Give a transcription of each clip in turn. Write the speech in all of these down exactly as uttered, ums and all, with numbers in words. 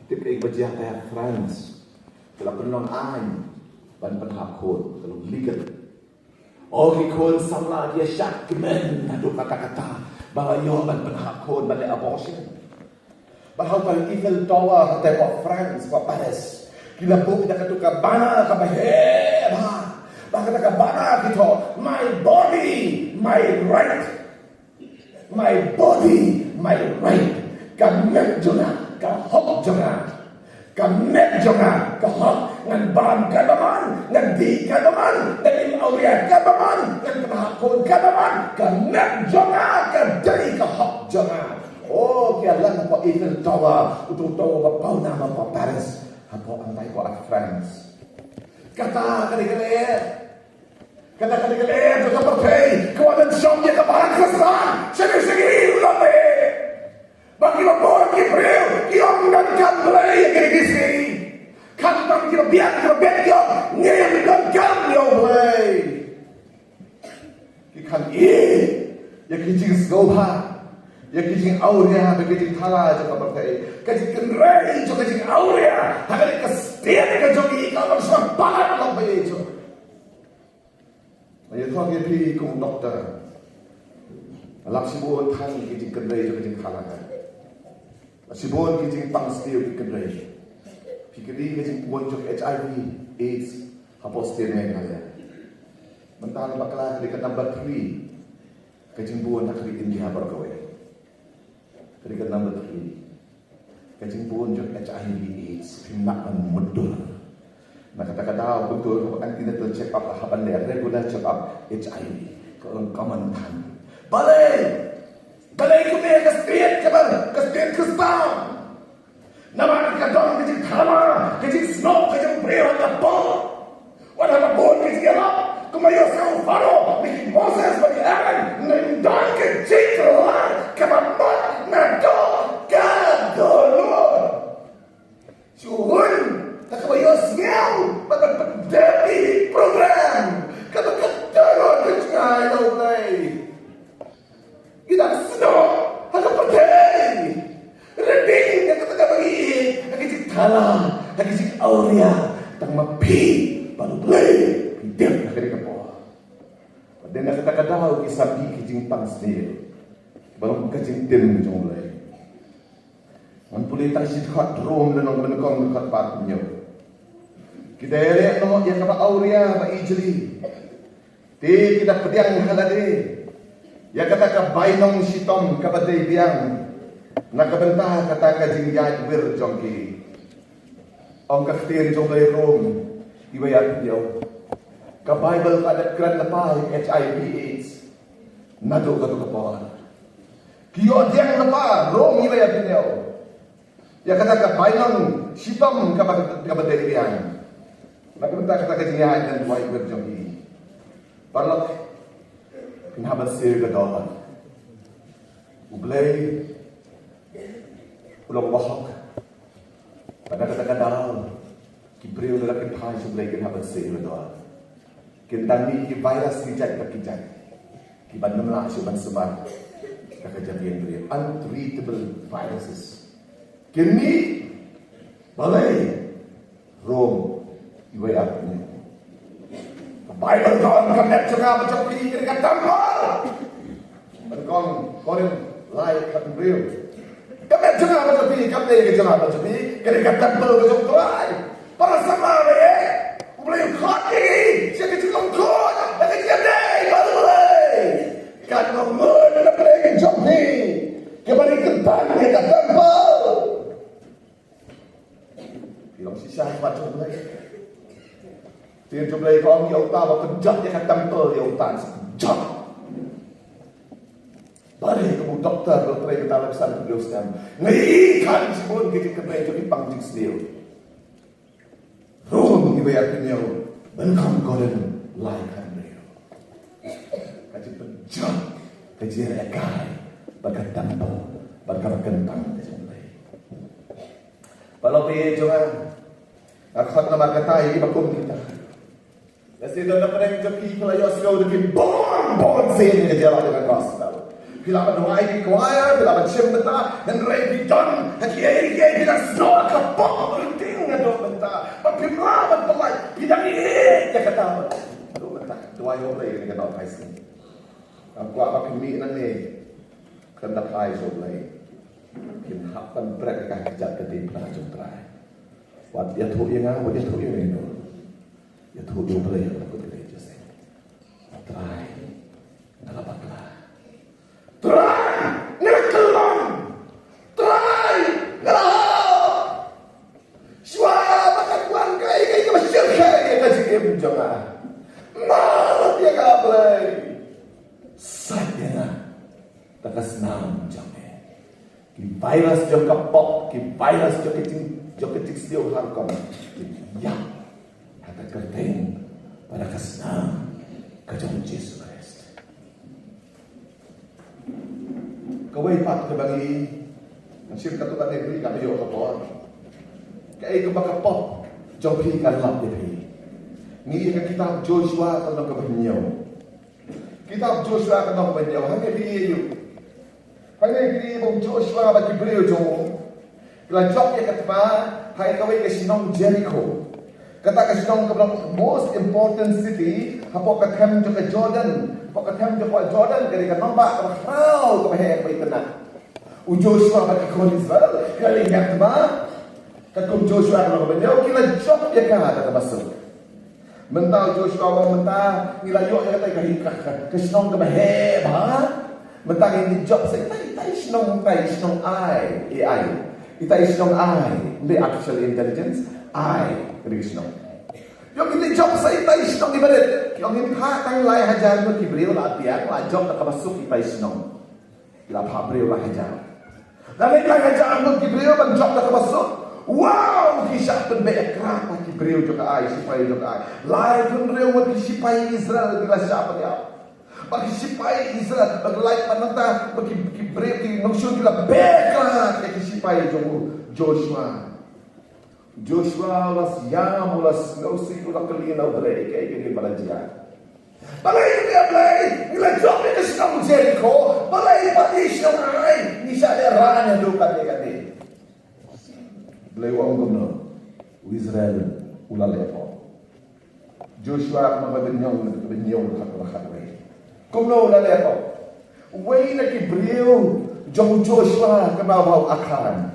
Tip ïa ka ba jia ka ha France. Ka la pynlong aiñ ban pynhap khun, ka long legal. O ki khun samla ki ïa shah kmen naduh katta katta ba la ïoh ban pynhap khun, ban leh abortion. Ba ha u Eiffel Tower ha te ha France, ha Paris, ki la buh da katu ka bana kaba heh bha. Ba kata ka bana ki thoh, "My body, my right." My body, my right. Ka met jong nga, ka hok jong nga. Ka met jong nga, ka hok. Ngan bam katba mon, ngan dih katba mon, ngan im awria katba mon, ngan pynhap khun katba mon. Ka met jong nga ka dei ka hok jong nga. O, ki ïalang hapoh Eiffel Tower, utu u tower ba pawnam hapoh Paris, hapoh, hangtai hapoh France. Kata ka dei ka leh. Kata ka dei ka leh jong ka pyrthei, ka wan ban shong ïa ka balang Khristan shane shane u la leh. Ba kiba bun ki briew ki ong donkam Blei ïa kine ki sngi. Khamtam kiba biang kiba biang ki ong ngim donkam ïa U Blei. Ki khan ïa ki jingsngewbha, ïa ki jingawria bad ki jingthala jong ka pyrthei. Ka jingkynrei jong ka jingawria ha kane ka state ka jong ngi ka long shuwa palat long ba ïeit jong. Nga ïathuh ïa phi kum u doktor, lap shibun than ki jingkynrei jong ka jingthala. Lap shibun ki jingpang sniew ki kynrei. Phi kynrei ka jingbun jong H I V AIDS hapoh state Meghalaya. Mynta bakla ka dei ka number three ka jingbun ha ka ri India baroh kawei. Ka dei ka number three. Ka jingbun jong H I V AIDS, phim lah ban mutdur. Na kata ka daw, kumta ka antenatal check up, hap ban leh regular check up H I V, ka long common than. Balei? Balei kumne ka state kaba, ka state Khristan? Namar ka don ka jingthama, ka jingsnoh, ka jingbriew ha ka por. Wat haba bun ki jingïalap, kumba ïohsngew u Pharaoh, bad ki Moses bad ki Aaron, ngim don ka jingkylla kaba mut na ka dohnud. Shu hun, da kaba ïohsngew, bad ban pyndep ïa ki program, kaba ka dohnud ka jngai na U Blei. Ngi dang snoh ha ka pyrthei. Riding ïa kata kaba ngi ïeit, ha ki jingthala, ha ki jingawria. Tang ma phi bad U Blei phi dep ha kane ka por. Bad dei na kata ka daw ki samla ki jingpang sniew. Ba long ka jingtim jong U Blei. Ngan pule tang shi dkhot Rom lynnong ba nyngkong dkhot khathynñiew. Ki dei leh noh ïa kaba awria ba ijli. Te ki da pdiang ha lade ïa kata ka bainong shitom kaba dei biang na ka bynta kata ka jingïaid wir jong ki. Ong ka ktien jong U Blei Rom iwei arphew hynñiew. Ka Baibl ka da kren lypa ïa H I V AIDS naduh kato ka por. Ki ïoh pdiang lypa, Rom iwei arphew hynñiew. Ïa kata ka bainong shitom kaba, kaba dei biang na ka bynta kata ka jingïaid lynti jong ki. Paralok, phin hap ban siew ïa ka dohnud. U Blei u long bahok. Bad na kata ka daw ki briew lada kin phai sha U Blei kin hap ban siew ïa ka dohnud. Kin dang mih ki virus ki jait bad ki jait kiba nym lah shuh ban sumar da ka jabieng briew, untreatable viruses. Kin mih. Balei? Rom iwei arphew hynñiew. Ka Baibl ka ong ka met jong nga bad jong phi ka dei ka templ. Ba nyngkong Korinth lai khathynriew. Ka met jong nga bad jong phi kam dei ka jong nga bad jong phi, ka dei ka templ ka jong U Trai. Para samla, eh, U Blei u khot ïa ngi sha ka jinglong khuid, ka jingïadei bad U Blei. Kan ym mut na pdeng jong phi kaba ri kyntan ïa ka templ. Phi long shisha ha khmat jong U Blei. Ktien jong U Blei ka ong ïa uta uba pynjot ïa ka templ, ïa uta sa pynjot. Balei kum u doktor ba trei mynta la san hynriew snem, nga ïohi kham shibun ki jingkynrei jong ki pang jingsniew. Rom iwei arphew hynñiew, ba nyngkong Korinth lai khathynriew. Ka jingpynjot, ka jingïalehkai bad ka templ, bad kaba kyntang ka jong U Blei. Paralok ba ïeit jong nga, nga khot namar kata ïa kiba kum kita. Lehse don na pdeng jong phi ki la ïohsngew da ki bun bun sien ïa ka jingïalang jong ka gospel. Phi lah ban duwai ki choir, phi lah ban shim bynta, hynrei phi don ha kiei kiei phi dang snoh ka pop ryntih haduh mynta. Ba phim lah ban pynlait, phi dang ïeit ïa kata. Haduh mynta, duwai ïa U Blei kane ka daw phai sngi. Ngam kwah ba phin mih nangne khlem da phai sha U Blei. Phin hap ban bret ïa ka kjat ka dei pla jong U Trai. Wat ïathuh ïa nga, wat ïathuh ïa nga. Ïathuh ïa U Blei ïa ka kut ka dei Joseph. Trai, nga la bakla. Trai, nga la kyllon. Trai, nga la hap. Shuwa ba kan wan kaei kaei kaba shyrkhei ïa ka jingim jong nga. Map ïa nga Blei. Sait ïa nga da ka snam jong me. Ki virus jong ka pop, ki virus jong ka jing, jong ka jingsniew ha rukom, ki ïap ha ka kyrteng bad ha ka snam ka jong U Jisu Khrist. Kawei pat kaba ngi, ngan shim katto katne, ngi ka ïoh ka por. Kaei kaba ka pop jong phi ka lap ïa phi. Ngi ïa ka kitab Joshua ka lynnong kaba hynñiew. Kitab Joshua ka lynnong kaba hynñiew, hangne phi ïohi. Hangne phi ïohi ba u Joshua bad ki briew jong u ki la jop ïa ka thma ha kawei ka shnong Jericho. Kata ka shnong kaba long most important city hapoh ka them jong ka Jordan. Hapoh ka them jong ka Jordan ka dei ka nongbah kaba khraw kaba heh kaba itynnad. U Joshua bad ki khun Israel ki la leit ïa ka thma. Katkum Joshua ka lynnong kaba hynñiew ki la jop ïa ka da kaba suk. Mynta u Joshua u ong mynta ngi la ïoh ïa kata ka, ka, ka, ka shnong kaba heh bha. Mynta ngin ïa jop sa ita, ita i shnong, ita i shnong Ai, A I. Ita i shnong Ai. Ym dei artificial intelligence, Ai. Ka dei ka shnong. Ïoh ngin ïa jop sa ita i shnong ibarit. Ïoh ngin phah tang lai hajar ngut ki briew la biang, la jop da kaba suk ita i shnong. Ki la phah briew lai hajar. Lane lai hajar ngut ki briew ban jop da kaba suk. Wow, ki shah pynbeit ïa krat ki briew jong ka Ai, shipai jong ka Ai. Laiphew hynriew ngut ki shipai Israel ki la shah pynïap. Ba ki shipai Israel, ba ki lai ban nangta, ba ki, ki briew ki nongshun ki la beit ïa krat ïa ki shipai jong u Joshua. Joshua u la siam, u la sngewsih, u la kylli na U Blei, kaei kaei ba la jia. Balei, U Blei, ngi la jop ïa ka shnong Jericho, balei pat ïa i shnong Ai ngi shah lehrain haduh katne katne. Blei u ong kumno? U Israel u la leh pop. Joshua ka lynnong kaba hynñiew, ka dkhot kaba khatwei. Kumno u la leh pop? Uwei na ki briew jong u Joshua ka dei u Akhan.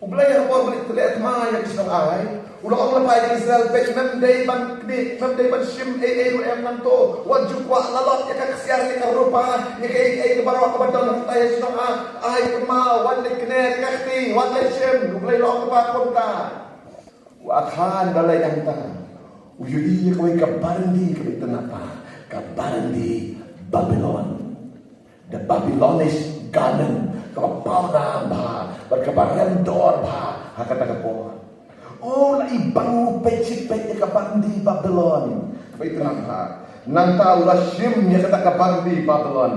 U Blei ha ka por ba u leit leh thma ïa ka shnong Ai, u la ong lypa ïa ki Israel, bad mem dei ban knieh, mem dei ban shim ei ei ruh em nangto. Wat ju kwah lalot ïa ka ksiar, ïa ka rupa, ïa kaei kaei kaba baroh kaba don hangta ïa ka shnong Ai, Ai, kumno, wat leit knieh ïa ka kti, wat leit shim. U Blei u la ong lypa kumta. U Akhan da leit hangta, u ïohi ïa kawei ka barandi kaba itynnad bha, ka barandi Babilon. The Babylonish garment, kaba pawnam bha bad kaba rem dor bha ha kata ka por. U la i bang, u peit shi peit ïa ka barandi Babilon kaba itynnad bha. Nangta u la shim ïa kata ka barandi Babilon.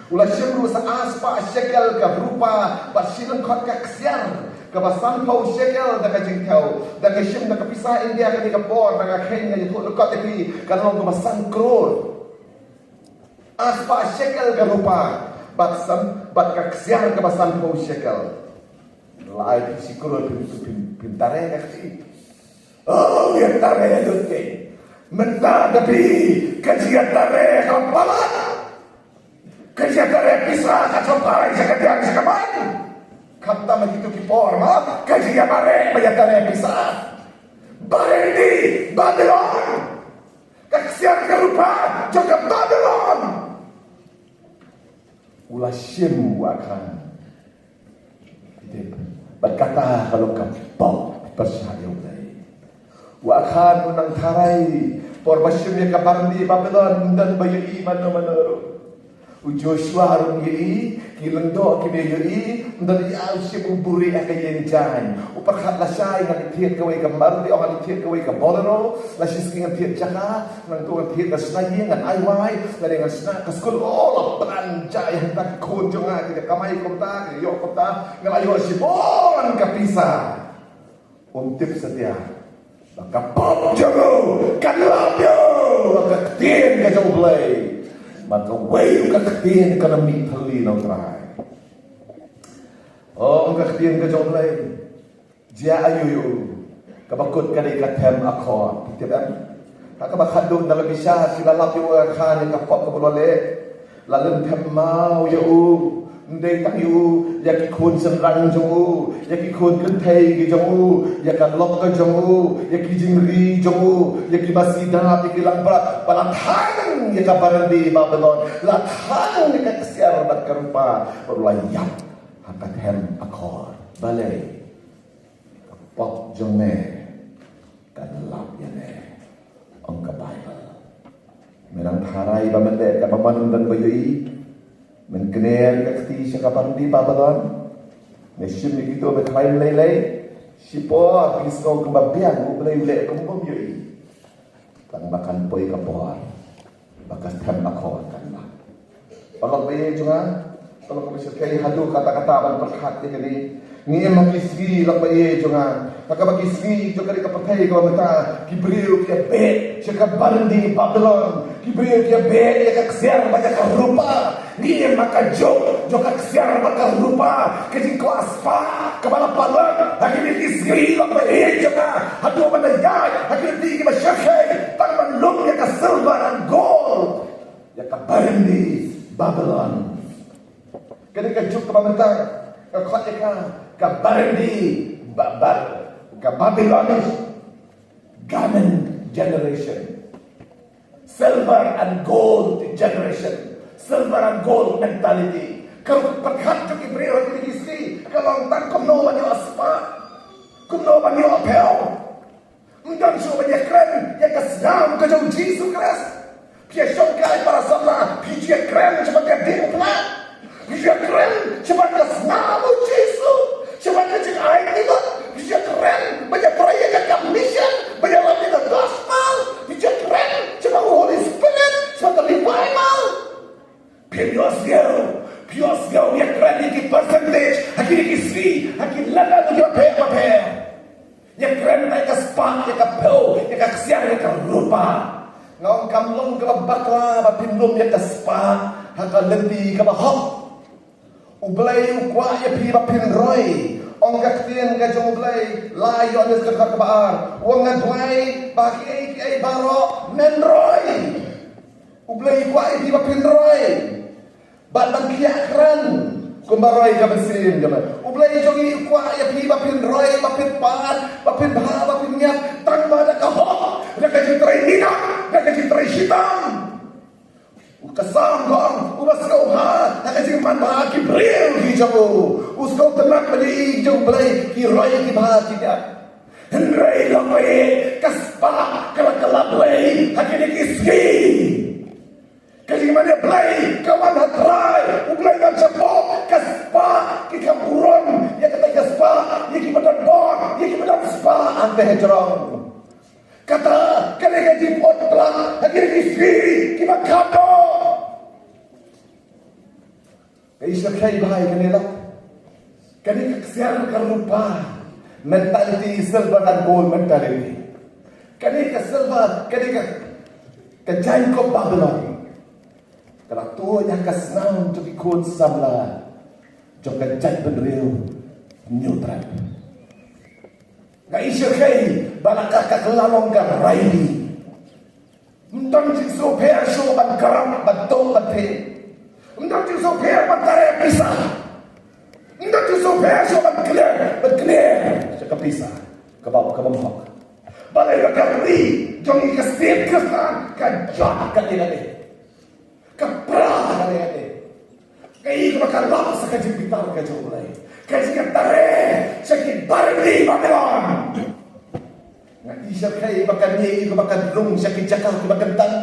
U la shim ruh sa arspah shekel ka rupa bad shi lyngkhot ka ksiar, kaba sanphew shekel da ka jingthew. Da ka shim da ka pisa India kane ka por, da ka kheiñ, nga ïathuh lyngkot ïa phi, ka long kaba san klur. Arspah shekel ka rupa bad san, bad ka ksiar kaba sanphew shekel. La ai phi shi klur phin, phin, phin tare ka kti. Oh, ïa tare lut ke. Mynta da phi ka jingïatare ka palat. Ka jingïatare pisa ka jong ka, ïa ka diang ïa ka ban. Khamtam ha kito ki por ma ka jingïatare, ba ïatare pisa. Barandi Babilon. Ka ksiar ka rupa jong ka Babilon. U la shim, u Akhan. Bad kata ka long ka pop pyrshah ïa U Blei. U Akhan u nang tharai, por ba shim ïa ka barandi Babilon, ym don ba ïohi mano mano ruh. U Joshua ruh ym ïohi, ki lyngdoh kim ïohi, ym don, ïa u shim, u buhrieh ha ka ïing jaiñ. U pyrkhat, lashai ngan thied kawei ka Maruti, oh, ngan thied kawei ka Bolero, la shisngi ngan thied jaka, nangta ngan thied ka shna ïing, ngan ai wai, lane ngan shna ka skul, oh, la plan jai hangta, ki khun jong nga ki da kamai kumta, ki da ïoh kumta, nga la ïoh shibun ka pisa. Um tip satia ba ka pop jong u kan lap ïa u ha ka ktien ka jong U Blei. Bad kawei ka ktien ka na mih thylli na U Trai. Ong ka ktien ka jong U Blei. Jia aïu ïa u? Kaba kut ka dei ka them akor. Phi tip em? Ha kaba khatduh na la bishar ki la lap ïa u, kha ïa ka pop kaba u la leh. La leh them maw ïa u. Ym dei tang ïa u, ïa ki khun shynrang jong u, ïa ki khun kynthei ki jong u, ïa ka lok ka jong u, ïa ki jingri jong u, ïa ki masi dap, ïa ki langbrot, ba la thang ïa ka barandi Babilon, la thang ïa ka ksiar bad ka rupa, ba u la ïap ha ka them akor. Balei? Ka pop jong me ka lap ïa me, ong ka Baibl. Me nang tharai ba men leh kaba mon, ym don ba ïohi. Men kner ka kti sha ka barandi Babilon. Me shim ïa kito, me khlaiñ lei lei. Shipor phi sngew kumba biang, U Blei u leh kum bym ïohi. Tang ba kan poi ka por ba ka them akor kan lap. Paralok ba ïeit jong nga, paralok ba shyrkhei, haduh katta katta ban pyrkhat ïa kane. Ngi im ha ki sngi, lok ba ïeit jong nga, ha kaba ki sngi jong kane ka pyrthei kaba mynta, ki briew ki ïa beh sha ka barandi Babilon, ki briew ki ïa beh ïa ka ksiar bad ïa ka rupa. Ngi im ha ka juk jong ka ksiar bad ka rupa, ka jingkwah spah kaba la palat ha kine ki sngi, lok ba ïeit jong nga. Haduh ban da ïaid ha kine ki sngi kiba shyrkhei, tang ban lum ïa ka silver and gold, ïa ka barandi Babilon. Kane ka juk kaba mynta ka khot ïa ka, ka barandi ba, ba, ka Babilonish garment generation. Silver and gold generation. Silver and gold mentality. Ka rukom pyrkhat jong ki briew ha kine ki sngi ka long tang kumno ban ïoh spah, kumno ban ïoh phew. Ym don shuh ban ïakren ïa ka snam ka jong U Jisu Khrist. Phi ïa shongkai para samla, phi ju ïakren shaphang ka diengphna. Phi ju ïakren shaphang ka snam U Jisu, shaphang ka jingai nimat. Phi ju ïakren ban ïatrei ïa ka mission, ban ïalam ïa ka gospel. Phi ju ïakren shaphang u Holy Spirit, shaphang ka revival. Phi ïohsngew, phi ïohsngew ïakren ïa ki percentage ha kine ki sngi, ha ki lynti kiba pher bapher. Ïakren ïa ka spah, ïa ka phew, ïa ka ksiar, ïa ka rupa. Nga ong kam long kaba bakla ba phin lum ïa ka spah ha ka lynti kaba hok. U Blei u kwah ïa phi ba phin roi. Ong ka ktien ka jong U Blei, Lai Ïoannis ka dkhot kaba ar. U ong, nga duwai ba kiei kiei baroh men roi. U Blei u kwah ïa phi ba phin roi. Bad ban khiah kren kumba roi ka mynsiem, ka mut. U Blei jong ngi u kwah ïa phi ba phin roi, ba phin pan, ba phin bha, ba phin ñiat, tang ba da ka hok, da ka jingtrei minot, da ka jingtrei shitom. U ka sam ka ong, uba sngewbha ha ka jingmanbha ki briew ki jong u, u sngewtynnat ba ki jong U Blei ki roi, ki bha, ki ñiat. Hynrei lok ba ïeit, ka spah ka la kylla Blei ha kine ki sngi. Ka jingmane Blei ka wan ha trai, U Blei ngan shapoh, ka spah ki kham burom ïa kata ka spah ïa kiba don bor, ïa kiba don spah hangta hajrong. Kata ka dei ka jingpynpra ha kine ki sngi kiba kham doh. Ka ïa shyrkhei bha ïa kane lah. Kane ka ksiar ka rupa mentality, silver and gold mentality. Kane ka silver, kane ka, ka jaiñkup Babilon. Ka la tuid ha ka snam jong ki khun samla jong ka jaitbynriew Hynñiewtrep. Ka ïa shyrkhei ba la ka, ka la long ka raidi. Ym don jingsngewpher shuh ban kyrpad, ban tuh, ban thied. Ym don jingsngewpher ban tare pisa. Ym don jingsngewpher shuh ban kner, ban kner sha ka pisa kaba, kaba bym hok. Balei ba ka ri jong ngi ka state Khristan ka jot kane kane, ka pra kane kane. Kaei kaba ka lap sa ka jingbitar ka jong U Blei, ka jingtare sha ki barandi Babilon. Nga ïa shyrkhei ba kane ïa kaba kan rung sha ki jaka kiba kyntang,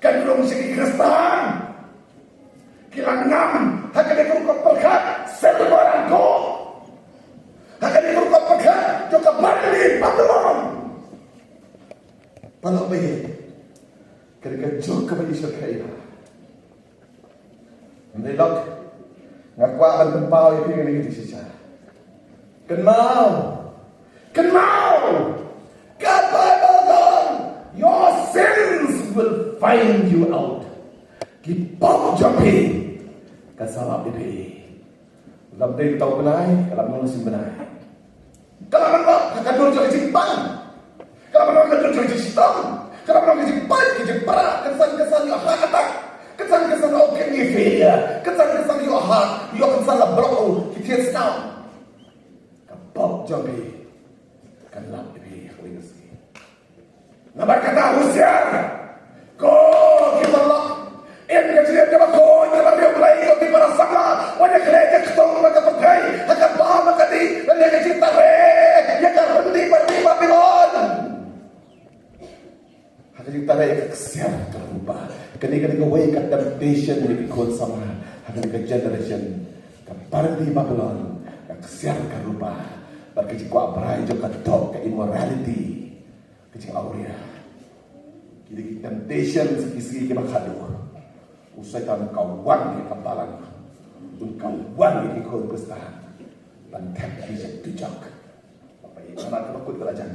kan rung sha ki Khristan. Ki la ngam ha kane ka rukom pyrkhat, silver and gold. Ha kane ka rukom pyrkhat jong ka barandi Babilon. Paralok ba ïeit, kane ka juk kaba ïa shyrkhei ba Hynrei lok, nga kwah ban pynpaw ïa phi kane ka jingshisha. Kynmaw. Kynmaw. Ka Baibl ka ong, your sins will find you out. Ki pop jong phi kan sa lap ïa phi. Lap dei tau bnai, ka lap nong sim bnai. Ka lap ban lap ha ka dur jong ka jingpang. Ka lap ban lap ha ka dur jong ka jingshitom. Ka lap ban lap ka jingpang, ka jingpara, kan san kan san ïoh ha attack. Kan san kan san ïoh kidney failure. Kan san kan san ïoh ha, ïoh kan san la block u ki thied snout. Ka pop jong phi kan lap ïa phi ha kawei ka sngi. Namar kata husiar ko ki paralok. Im ka jingim kaba khuid kaba riewblei ko ki para samla. Wat ïa khleh ïa ka ktung bad ka pyrthei ha kaba ma ka dih lane ka jingtare ïa ka ryndi bad ka Babilon. Ha ka jingtare ïa ka ksiar ka rupa. Kane kane kawei ka temptation ïa ki khun samla ha kane ka generation. Ka pyrthei Babilon, ka ksiar ka rupa, bad ka jingkwah brai jong ka doh, ka immorality, ka jingawria. Ki dei ki temptation ki sngi kiba khadduh. U Soitan ka wan ïa ka balang, un ka wan ïa ki khun Khristan ban thep ki jingtujok. Bad ïa ka mat kaba kut ka la jan.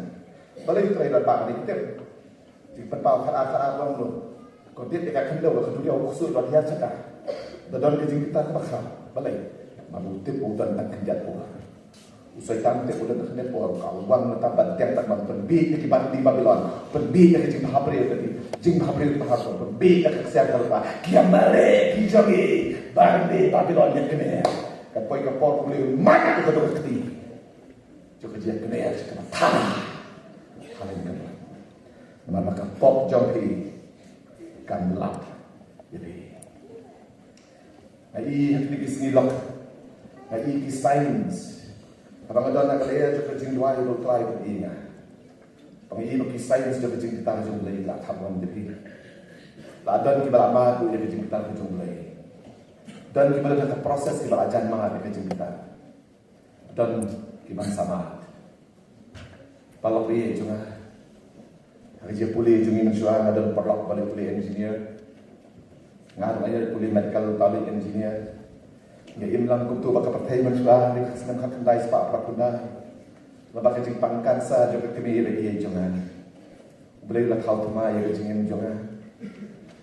Balei U Trai u la ban ïa ki tep? Jingpynpaw khat ar khat ar long lo. Ko dip ïa ka khyndew la ka duriaw, u ksuid la hiar jaka. Da don ka jingbitar kaba kham. Balei? Namar u tip u don tang khyndiat por. U Soitan tip u don tang khyndiat por, ka wan mynta ban tiang tang ban pynbieit ïa ki bad ki Babilon. Pynbieit ïa ka jingbhabriew ka dih. Jingbhabriew ka bhabriew. Pynbieit ïa ka ksiar ka rupa. Ki ïa mareh ki jong ngi. Bad ki Babilon ïa kane. Ka poi ka por U Blei u mad ïa ka dong ka kti. Jong ka jingkynnoh jong ka thara. Haleluya. Namar ba ka pop jong phi kan lap ïa phi. Nga i ha kine ki sngi lok, nga i ki signs. Haba nga don ha ka lyer jong ka jingduwai ba U Trai u pyni ïa nga. Ba nga i ba ki signs jong ka jingbitar jong U Blei la thap wan ïa phi. La don kiba la mad ïa ka jingbitar jong U Blei. Don kiba la don ha ka process kiba la jan mad ïa ka jingbitar. Don ki ban sa mad. Paralok ïa jong nga. Ha ka jingpule jong ngi mynshuwa nga don paralok ba la pule engineer. Nga ruh nga ïa pule medical, ba la engineer. Nga im lang kumto ba ka pyrthei mynshuwa, ha ka snem khatkhyndai spah phra phew khyndai. Laba ka jingpang cancer jong ka kmie ïa jong nga. U Blei u la thaw thymmai ïa ka jingim jong nga.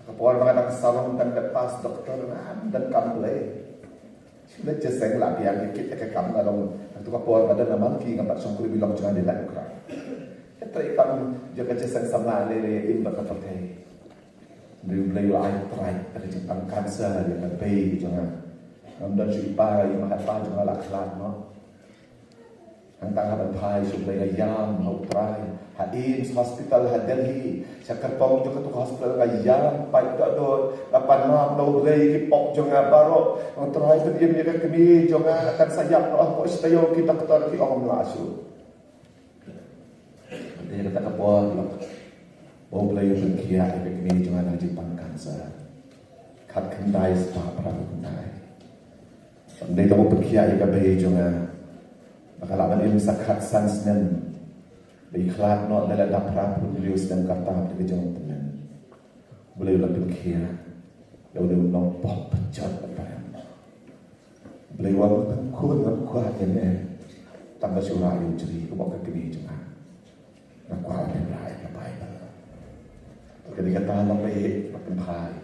Ka por ba nga dang salon, dang dep pass doktor, nga dang kam Blei. Shu leit jingïaseng la biang ïa kit ïa ka kam nga long. Hangto ka por ba dang la man ki, nga pat shong khlem bilong jong nga dei la u Krai. Ïa trei kam jong ka jingïaseng samla lei lei im bad ka pyrthei. Hynrei U Blei u la ai trai ïa ka jingpang cancer ïa ka bei jong nga. Ngam don shuh i pa, i ma i pa jong nga la khlad noh. Hangta nga ban phai sha U Blei, nga ïam ha U Trai. Ha AIIMS Hospital ha Delhi, sha kyrpong jong kato ka hospital nga ïam pait doh doh, nga pan map na U Blei ki pop jong nga baroh. Nga Trai, pynim ïa ka kmie jong nga, nga kan sa ïap noh hapoh shi taïew, ki doktor ki ong ym lah shuh. Te kata ka por, ba U Blei u pynkhiah ïa ka kmie jong nga na ka jingpang cancer. Khatkhyndai spah phra phew khyndai. Ym dei tang u pynkhiah ïa ka bei jong nga, ba ka lah ban im sa khatsan snem. Ba i khlad noh lada phra phew hynriew snem ka rta bad ka jong u tymmen. U Blei u la pynkhiah ïa u dei u nongpop pynjot bad parem. U Blei u ong, khun, ngam kwah ïa me tang ba shu rah ïa u jri, kumba ka kmie jong nga. Nga kwah ban rah ïa ka Baibl. Ka dei kata long ba ïeit ba pynphai.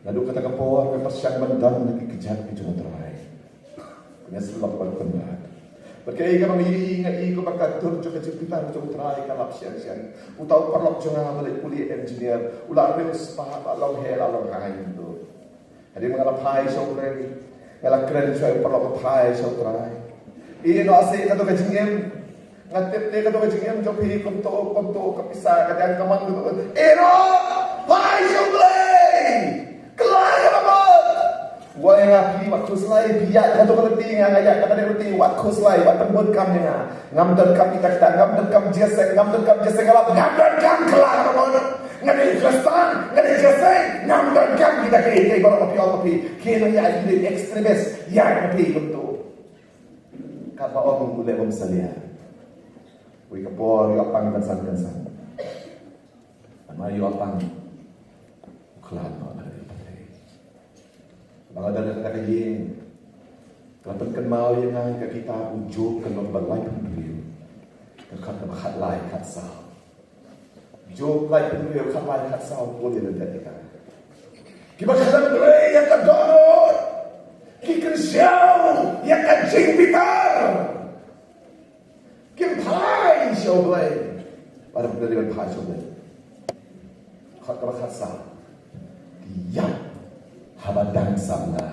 Naduh kata ka por nga pyrshang ban don ha ki kjat ki jong U Trai. Nga sylloh bad u Conrad. Bad kaei kaba nga ïohi, nga i kumba ka dur jong ka jingbitar jong U Trai ka lap shiang shiang. Uta u paralok jong nga ba la pule engineer, u la riew spah, la long heh la long high kumto. Hadien ba nga la phai sha U Blei, nga la kren shuwa ïa u paralok ba phai sha U Trai. Ïeh noh seh kato ka jingim. Nga tip te kato ka jingim jong phi kumto, kumto ka pisa ka dang ka man kumto. Ïeh noh, phai sha U Blei. Kylla ïa ka bamut. Wei nga phi, wat khuslai, phi ïaid kato ka lynti, nga nga ïaid kata ka lynti, wat khuslai, wat pynbun kam ïa nga. Ngam donkam kita kita, ngam donkam jingïaseng, ngam donkam jingïaseng, ngam, ngam donkam, kylla ka bamut. Nga dei Khristan, nga dei jingïaseng, ngam donkam kita kiei kiei baroh ba phi ong ba phi. Kiei na ïa ki dei extremist, ïa ki kumto. Katba ong u leh bym salia. Wei ka por ïoh pang kynsan kynsan. Namar ïoh pang u khlad noh na ka pyrthei. Ba nga don ha kata ka ïing, ka la pynkynmaw ïa nga ïa ka kitab u Job, ka lynnong ba laiphew hynriew, ka dkhot kaba khatlai khatsaw. Job laiphew hynriew, khatlai khatsaw, pule lyndet ïa ka. Kiba khlem Blei ïa ka dohnud ki kynshew ïa ka jingbitar. Kim phai sha U Blei. Bad U Blei ban phai sha U Blei. Khot kaba khatsaw. Ki ïap haba dang samla.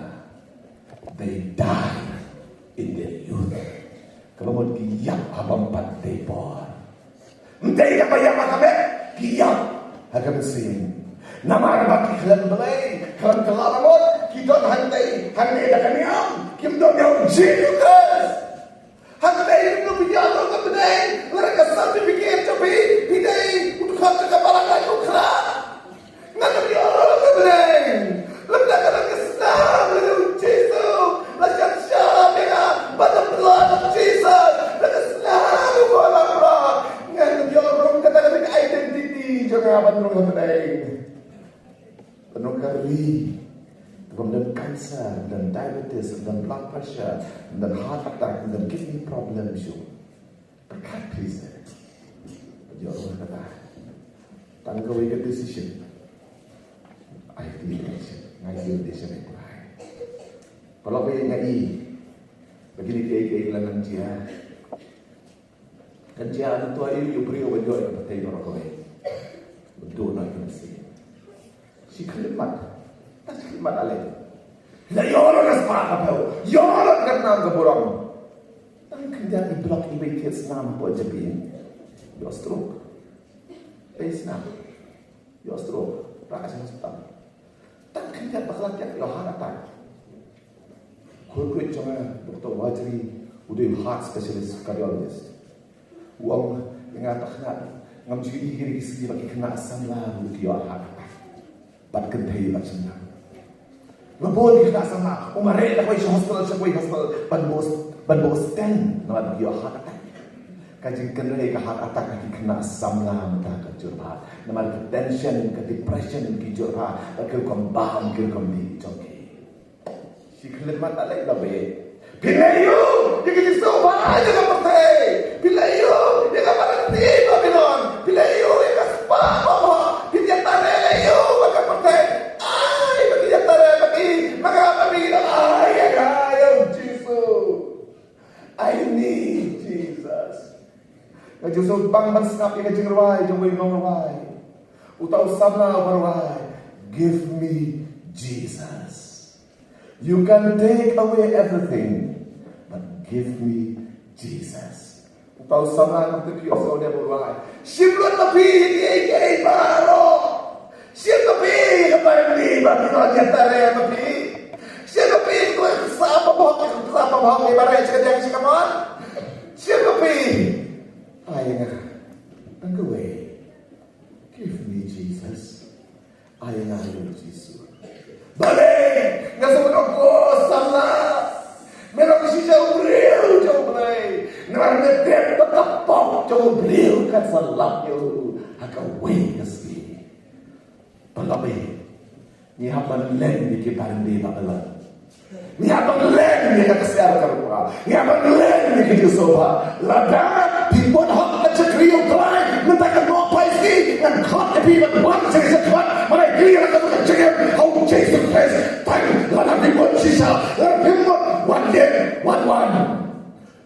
They die in their youth. Kaba mut ki ïap ha bym pat dei por. Ym dei kaba ïap ha ka met, ki ïap ha ka mynsiem. Namar ba ki khlem Blei, khlem kylla ba mut, ki don hangtei hangne da ka niam, kim don ïa U Jisu Khrist. Hangtei kim don phi ïoh ruh ka bneng, lada ka certificate jong phi, phi dei u dkhot jong ka balang laitluid khrat. Ngan ym ïoh ruh ka bneng. Lymda ka don ka snam lada U Jisu la jan shah ïa nga by the blood of Jesus. Da ka snam U Blei la pla. Ngan ym ïoh ruh kata ka dei ka identity jong nga ban rung ha bneng. Ban rung ka ri. Ban don cancer, ban don diabetes, ban don blood pressure, ban don heart attack, ban don kidney problem shuh. Pyrkhat phi seh. Ïoh ruh kata. Tang kawei ka decision. Ai ka decision. Ngai ka decision ai Blei. Paralok ba ïeit, nga i ba kine kiei kiei ki la nang jia. Kan jia, nangta ïoh ïoh briew ban ïoh ïa ka pyrthei baroh kawei. Ba duh noh ïa ka mynsiem. Shi khyllipmat. Tang shi khyllipmat ale. La ïoh ruh ka spah ka phew. Ïoh ruh ka nam ka burom. Tang khyndiat i block i ba ïeit snam hapoh jingpyrkhat. Ïoh stroke. Ei snam. Ïoh stroke. Rah sha hospital. Tang khyndiat ba ka la tiak ïoh heart attack. Khun khuid jong nga, Doctor Wajri, u dei u heart specialist cardiologist. U ong ïa nga, Bah Khynnah, ngam ju ïohi ïa ki sngi ba ki khynnah samla ruh ki ïoh heart attack. Bad kynthei bad shynrang. Nga bun ki khynnah samla, u mareh da kawei sha hospital sha kawei hospital, ban buh, ban buh stent, namar ba ki ïoh heart attack. Ka jingkynrei ka heart attack ha ki khynnah samla mynta ka jur bha. Namar ka tension, ka depression ki jur bha, bad ki rukom bam, ki rukom dih jong ki. Shi khyllipmat ale la beh. Phi leh aïu ïa ka jingsngewbha jong ka pyrthei? Phi leh aïu ïa ka balang ti Babilon? Phi leh aïu ïa ka spah ba bha? Phi ïatyrwa leh aïu bad ka pyrthei? Ai ba ki ïatyrwa ba ki, ma nga ba phi la ai ïa nga, ïa U Jisu. I need Jesus. Nga ju sngewbang ban sngap ïa ka jingrwai jong uwei u nongrwai. Uta u samla uba rwai, "Give me Jesus." You can take away everything, but give me Jesus. Uta u samla, ngan tip ïa u samla uba rwai. Shim lut ma phi ïa kiei kiei baroh. Shim ma phi ïa ka balang ba phi don ïatyrwa ma phi. Shim ma phi ïa ka sap ba bhok, ka sap ba bhok, ïa ba rei sha ka diang sha ka mon. Shim ma phi. Ai ïa nga. Tang kawei. Give me Jesus. Ai ïa nga ïa U Jisu. Balei nga sngewbha ban ong ko samla, me long shisha u briew jong U Blei. Namar me tip ba ka pop jong u briew kan sa lap ïa u ha kawei ka sngi. Paralok ba ïeit, ngi hap ban len ïa ki balang ti Babilon. Ngi hap ban len ïa ka ksiar ka rupa. Ngi hap ban len ïa ka jingsngewbha. Lada phi bud hok ha ka shakri U Blei mynta ka hynñiew phai sngi, ngan khot ïa phi ban wan sha ka jingkhot. Mynta phi ïa ka jingim ha U Jisu Khrist. Tang lada phi bud shisha, lada phi bud, wan ïa, wan wan.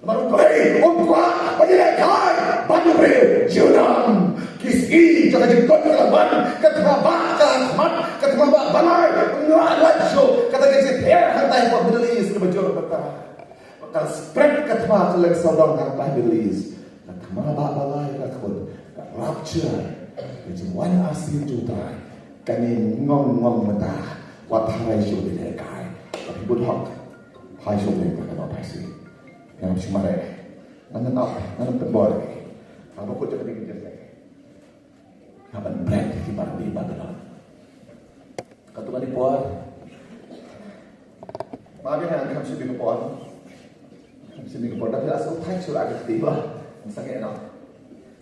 Namar U Blei um kwah ba ngi lehkai bad U Blei junom. Ki sngi jong ka jingkut ka la wan, ka thma ba ka la khmat, ka thma ba balai, nga la shu, kata ka jingthiah hangtai hapoh Middle East kaba jur mynta. Ka spread ka thma ka leng sawdong hangtai Middle East. Ka thma ba balai ka khut, ka rapture, ka jingwan arsien jong U Trai. Kane ngong ngong mynta, wat tharai shuh ban lehkai. Ka phi bud hok, phai shuh lehkai ka ba phai shuh. Ngan ym shu mareh. Ngan ym ap, ngan ym pynbor. Haba kut jong ka ding ka jingeh. Haba bret ki bar di Babilon. Katto katne por. Ma biang ngan kham shu bi ka por. Kham shu bi ka por. Da phi la sngewthuh shuh la ka kti ba. Ym sangeh noh.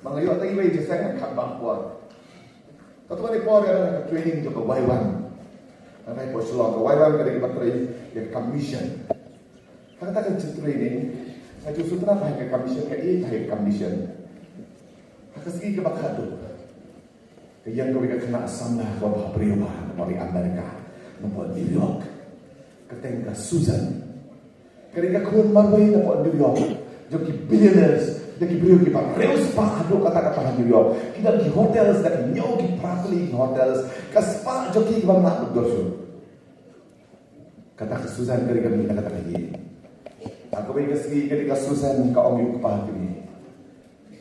Ma nga ïoh tang iwei jingïaseng ngan kham bam por. Katto katne por nga don ha ka training jong ka Y WAM. Nga don hapoh Shillong, ka Y WAM ka dei kaba trei ïa ka kam mission. Ha kata ka training nga ju sngewtynnat ha ka kam mission, ka ïeit ha ka kam mission. Ha ka sngi kaba khatduh ka ïeng kawei ka khynnah samla kaba bhabriew bha na bynta America. Napoh New York, ka kyrteng ka Susan. Ka dei ka khun marwei napoh New York, jong ki billionaires, jong ki briew kiba riewspah haduh katta katta ha New York. Ki don ki hotels, da ki hynñiew ki phra tylli ki hotels. Ka spah jong ki kaba mlak dor shuh. Kata ka Susan ka dei ka mih na kata ka ïing. Ha kawei ka sngi ka dei ka Susan ka ong ïa u kpa ka mih,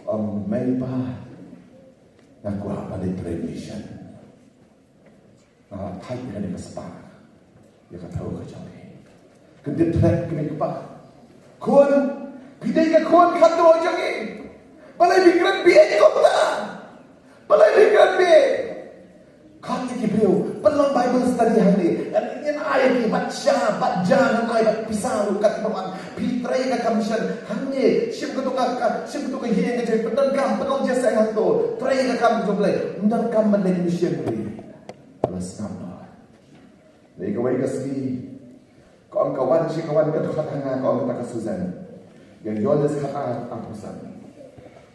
ong, mei pa, nga kwah ban leit trei mission. Nga la thait ïa kane ka spah, ïa ka thew ka jong ngi. Kyndit thret kane ka kpa. Khun, phi dei ka khun khatduh jong ngi. Balei phi kren bieit kumta? Balei phi kren bieit? Khot ïa ki briew, pynlong Bible study hangne. Ngan ai ïa ki bad sha, bad ja, ngan ai bad pisa ruh kat ba wan. Phi trei ka kam mission hangne. Shim katu ka, ka, shim katu ka ïing ka jong, pyndonkam, pynlong jingïaseng hangto. Trei ka kam jong U Blei. Pyndonkam ban leit mission ri. Ba la sngap noh. Dei kawei ka sngi, ka ong, ka wan shi, ka wan ka dkhot ha nga, ka ong kata ka Susan. Ïa Ïoannis khatar arphew san.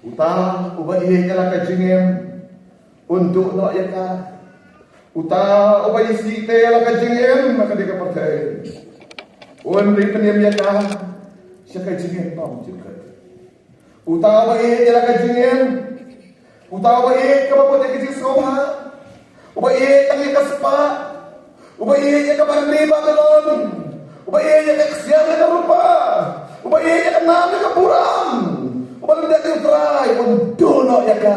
Uta uba ïeit ïa la ka jingim, un duh noh ïa ka. Uta uba isih te ïa la ka jingim ha kane ka pyrthei, un ri pynim ïa ka sha ka jingim bymjukut. Uta uba ïeit ïa la ka jingim, uta uba ïeit kaba bud ïa ka jingsngewbha, uba ïeit tang ïa ka spah, uba ïeit ïa ka byrni Babilon, uba ïeit ïa ka ksiar ïa ka rupa, uba ïeit ïa ka nam ïa ka burom, uba lyndet ïa U Trai, un duh noh ïa ka.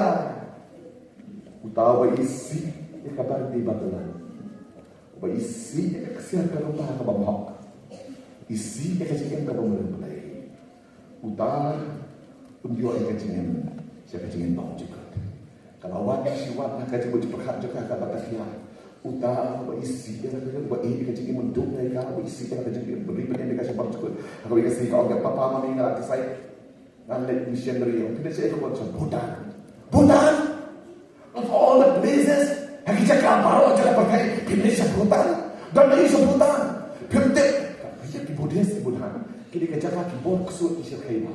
Uta uba isih ïa ka byrni Babilon, uba isih ïa ka ksiar ka rupa kaba mhok, isih ïa ka jingim kaba mrem Blei. Uta un ïoh ïa ka jingim, sha ka jingim bymjukut. Ka la wan shi wat na ka jingmut jingpyrkhat jong ka kaba ka thiah. Uta uba isih ïa ka jingim, uba ïeit ïa ka jingim, un duh ïa ka, uba isih ïa ka jingim, ri pynim ïa ka sha bymjukut. Ha kawei ka sngi ka ong, papa, mummy, nga la decide ngan leit missionary. Ong, phi leit shaei? Ka ong, sha Bhutan. Bhutan? Of all the places, ha ki jaka baroh jong ka pyrthei, phi leit sha Bhutan? Don aïu sha Bhutan? Phim tip. Ïa ki Buddhist ki Bhutan, ki dei ka jaka ki bor ksuid ki shyrkhei bha.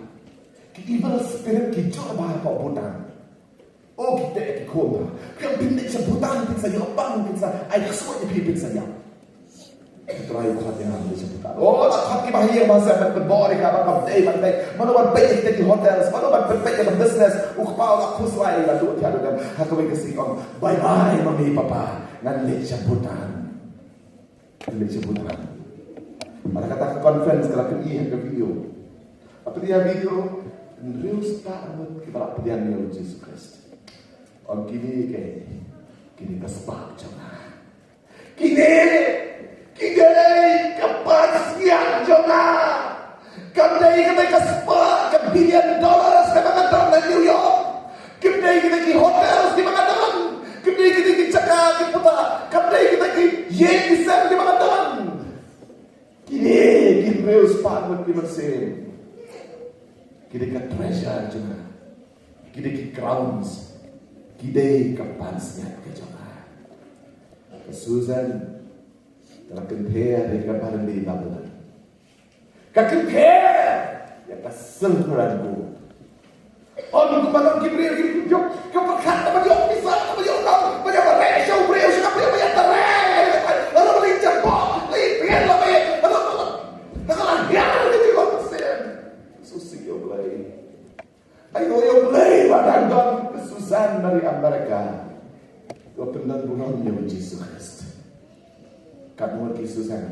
Ki evil spirit ki jur bha hapoh Bhutan. O, ki teh ki khum bha. Phi ong phin leit sha Bhutan, phin sa ïoh pang, phin sa ai ksuid ïa phi, phin sa ïap. U Trai u khot ïa nga ban leit sha Bhutan. O, la khot ki bahaïing bahasem ban pynbor ïa ka, ban pynbeit, ban pynbeit. Mano ban peit ïa kita ki hotels, mano ban pynbeit ïa ka business. U kpa u la khuslai, la duh thiah duh dem. Ha kawei ka sngi ong, bye bye mummy, papa, ngan leit sha Bhutan. Ngan leit sha Bhutan. Bad kata ka conference ka la pyni ha ka video. La pyni ha video, hynriew spah ngut kiba la pdiang ïa U Jisu Khrist. Ong, kine ki, kine ka spah jong nga. Kine, kine ka pansngiat jong nga. Kam dei kata ka spah, ka billion dollars kaba nga don ha New York. Kam dei kata ki hotels kiba nga don. Kam dei kata ki jaka ki puta. Kam dei kata ki ïing ki sem kiba nga don. Kine ki hynriew spah ngut ki mynsiem. Ki dei ka treasure jong nga. Ki dei ki crowns. Ki dei ka pansngiat ka jong nga. Ka Susan ka la kynther ïa ka byrni Babilon. Ka kynther ïa ka silver and gold. Ong kumba long ki briew ki jop, ka pyrkhat kaba jop pisa, kaba jop dong, ba jop rek sha u briew, sha ka briew ba ïa trei. Lada ba leit jaboh, leit pyrkhat la ba ïa, lada ba la, lada la hiar ka jingmut mynsiem. Sngewsih ïa U Blei. Aïu ïa U Blei ba dang don ka Susan na ri Amerika. Ka pyndon burom ïa U Jisu Khrist. Katno ngut ki Susan.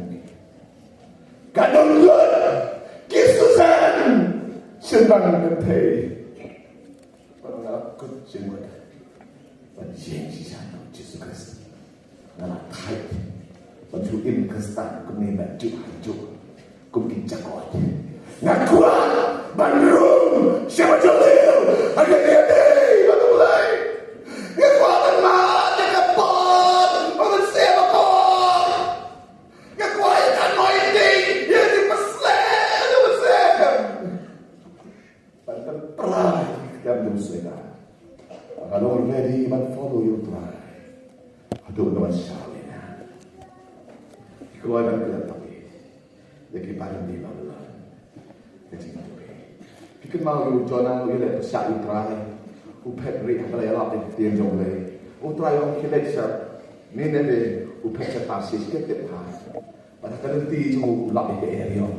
Katno ngut ki Susan. Shynrang kynthei. Ba nga la kut jingmut ban ïeng shisha na U Jisu Khrist. Nga la thait ban shu im Khristan kumne najuh hajuh kum ki jakot. Nga kwah ban rung sha ba jylliew ha kane ka dei bad U Blei. Nga kwah ban mad ïa ka bor ba mynsiem akor. Nga kwah ïa ka anointing, ïa ka jingpynshlur ka mynsiem. Ban pynpra ïa ka ktien jong U Soitan. Nga long ready ban follow ïa U Trai haduh ban shah ïa nga. Ki kloi ban klet ïa ki, ïa ki bym dei ban lait. Ka jingtip. Phi kynmaw ïa u Jonah, u ïaleh pyrshah ïa U Trai. U phet rieh haba la ïalap ïa ka ktien jong U Blei. U Trai u ong khie leit sha Nineveh, U phet sha Tarshish, ka tip ha. Bad ha ka lynti jong u, u lap ïa ka eriong.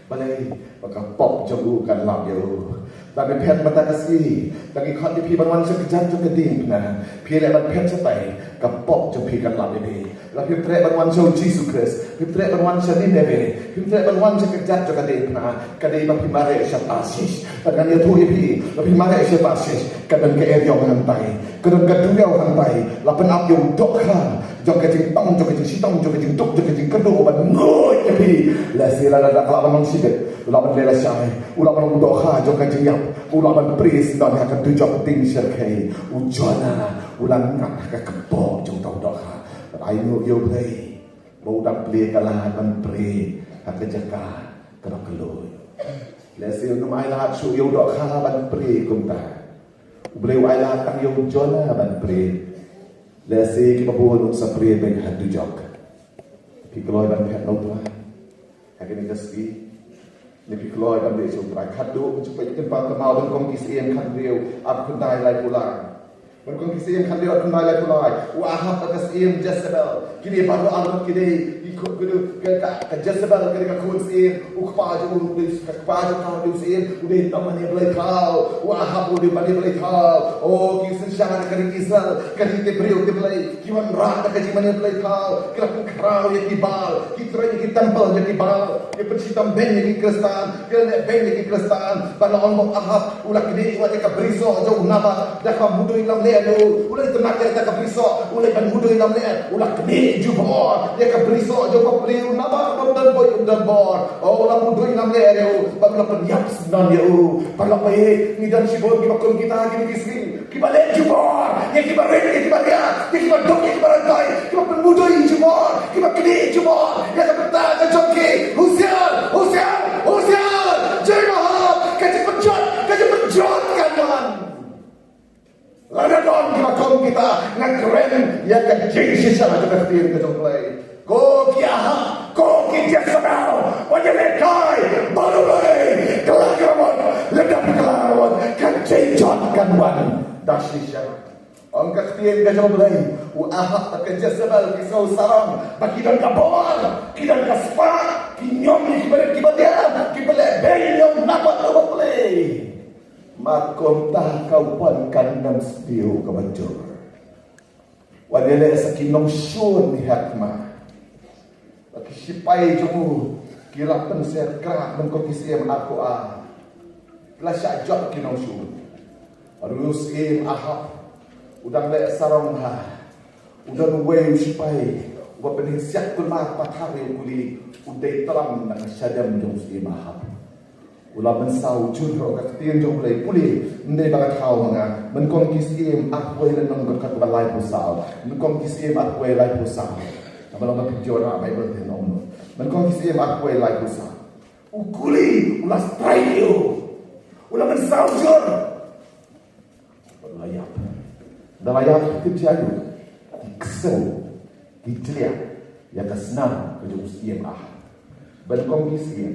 Balei? Ba ka pop jong u kan lap ïa u. Lada phi phet mynta ka sngi, lada ki khot ïa phi ban wan sha ka kjat jong ka diengphna, phi leh ban phet shatai, ka pop jong phi kan lap ïa phi. Lada phim treh ban wan sha u Jisu Khrist, phim treh ban wan sha Nineveh, phim treh ban wan sha ka kjat jong ka diengphna, ka dei ba phi mareh sha Tarshish. Bad ngan ïathuh ïa phi, ba phi mareh sha Tarshish, ka don ka eriong hangtai, ka don ka duriaw hangtai, la pynap ïa u dohkha jong ka jingtong, jong ka jingshitom, jong ka jingduk, jong ka jingkyrduh, ban nguid ïa phi. Lehse lada u lah ban long shibit, u lah ban leh lashai, u lah ban long dohkha jong ka jingïap, u lah ban prie syndon ha ka dujok ding shyrkhei. U Jonah u la ngat ha ka kpoh jong uta u dohkha. Bad ainguh ïa U Blei ba u dang plie ka lad ban prie ha ka jaka kaba khlaiñ. Lehse un ym ailad shuh ïa u dohkha ban prie kumta. U Blei u ailad tang ïa u Jonah ban prie. Lehse kiba bun un sa prie beit ha dujok. Phi kloi ban phet na U Trai ha kane ka sngi? Ne phi kloi ban leit sha U Trai? Khadduh, ngan sa peit kynmaw, kynmaw Nyngkong Ki Syiem khathynriew, arphew khyndai, laiphew lai. Nyngkong Ki Syiem khathynriew, arphew khyndai, laiphew lai. U Ahab bad ka syiem Jezebel, kine baroh arngut ki dei ki khun, ki dei ka, ka, ka Jezebel ka dei ka khun syiem. U kpa jong u, u dei ka kpa jong ka, u dei u syiem, u dei tang mane blei thaw. U Ahab u dei mane blei thaw. O, ki synshar ka ri Israel, ka ri te briew te blei, ki wanrah da ka jingmane blei thaw, ki la pynkhraw ïa ki Baal, ki trei ïa ki temple ïa ki Baal, ki pynshitom beiñ ïa ki Khristan, ki la leh beiñ ïa ki Khristan. Bad la ong ba u Ahab u la knieh wat ïa ka brisoh jong u Naboth da kaba mudui lamler. U la itynnad ïa kata ka brisoh, u la ban mudui lamler, u la knieh jubor ïa ka brisoh jong u bapli u Naboth, u don bor, u don bor. O, u la mudui lamler ïa u, bad u la pynïap syndon ïa u. Paralok ba ïeit, ngi don shibun kiba kum kita kine ki sngi. Kiba leh jubor ïa kiba rit, ïa kiba riat, ïa kiba duk, ïa kiba ryntai, kiba pynmudui jubor, kiba knieh jubor ïa ka bynta ka jong ki. Husiar, husiar, husiar! Jingmahap, ka jingpynjot, ka jingpynjot kan wan. Lada don kiba kum kita, nga kren ïa ka jingshisha jong ka ktien ka jong U Blei. Ko ki Ahab, ko ki Jezebel, wat ïalehkai bad U Blei. Kylla ka rawon, lada phi kylla ka rawon, ka jingjot kan wan da shisha. Ong ka ktien ka jong U Blei, u Ahab bad ka Jezebel ki sngew sarong ba ki don ka bor, ki don ka spah, ki ñiom ïa kiba rit kiba diah, kiba leh beiñ ïa u Naboth u bapli. Mar kumta ka Wan kan nym sdiew kaba jur. Wat ïaleh sa ki nongshun ha khmat. Ba ki shipai jong u ki la pynser krak, Nyngkong Ki Syiem arphew ar. Ki la shah jop ki nongshun. Bad u syiem Ahab u dang leh sarong bha. U don uwei u shipai uba pynheh siat kulmar pathar ïa u kuli, u dei tlam na ka shadem jong u syiem Ahab. U la mynsaw jur ha ka ktien jong U Blei. Pule, ym dei ba ka thaw ma nga. Nyngkong Ki Syiem arphew wei, lynnong dkhot kaba laiphew saw. Nyngkong Ki Syiem arphew wei, laiphew saw. Naba long ba phi ju rah Baibl te, ong. Nyngkong Ki Syiem arphew wei, laiphew saw. U kuli, u la strike ïa u. U la mynsaw jur. Bad u la ïap. Ynda la ïap, tip jia aïu? Ki ksew, ki jliah ïa ka snam ka jong u syiem Ahab. Bad Nyngkong Ki Syiem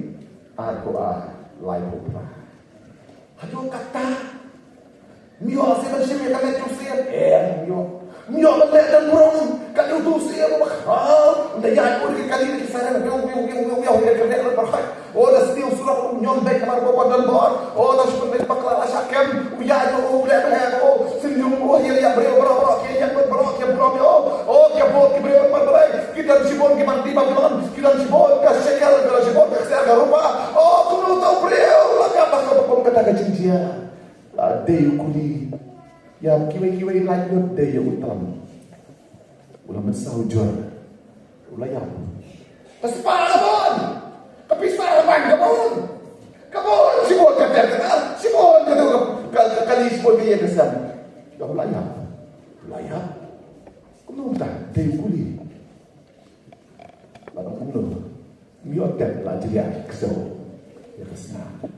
arphew ar, laiphew phra. Haduh katta? Ym ïoh shisha ban shim ïa ka met jong u syiem? Em, ym ïoh. Ym ïoh ban leh don burom. Ka dei uto u syiem uba khraw. Ynda ïaid bun ki kali, ki siren, wiaw, wiaw, wiaw, wiaw, wiaw, ïa ka met leh ba hoi. O, da sniew surok, u ñiom beiñ namar ba u don bor. O, da shu pynbeit bakla, la shah kem. U ïaid, o, u leh bha, o, sniew, o, ïa, ïa briew baroh, baroh ki ïeng, baroh ki burom, o. O, ki bud ki briew namar balei? Ki don shibun ki bad ki Babilon. Ki don shibun ka shekel, ki don shibun ka ksiar ka rupa. O, kumno uta u briew la ïap ha kaba kum kata ka jingjia? La dei u kuli. Ïa kiwei kiwei lait lut dei ïa u tlam. U la mynsaw jur. U la ïap. Ka spah ka bun. Ka pisa ka bank ka bun. Ka bun shibun ka ter ka ter. Shibun ka ter ka, ka, ka kali, shibun ka ïing ka sem. Ïa u la ïap. U la ïap. Kumno mynta? Dei u kuli. Bad kumno? Ym ïoh tep, la jliah ksew ïa ka snam.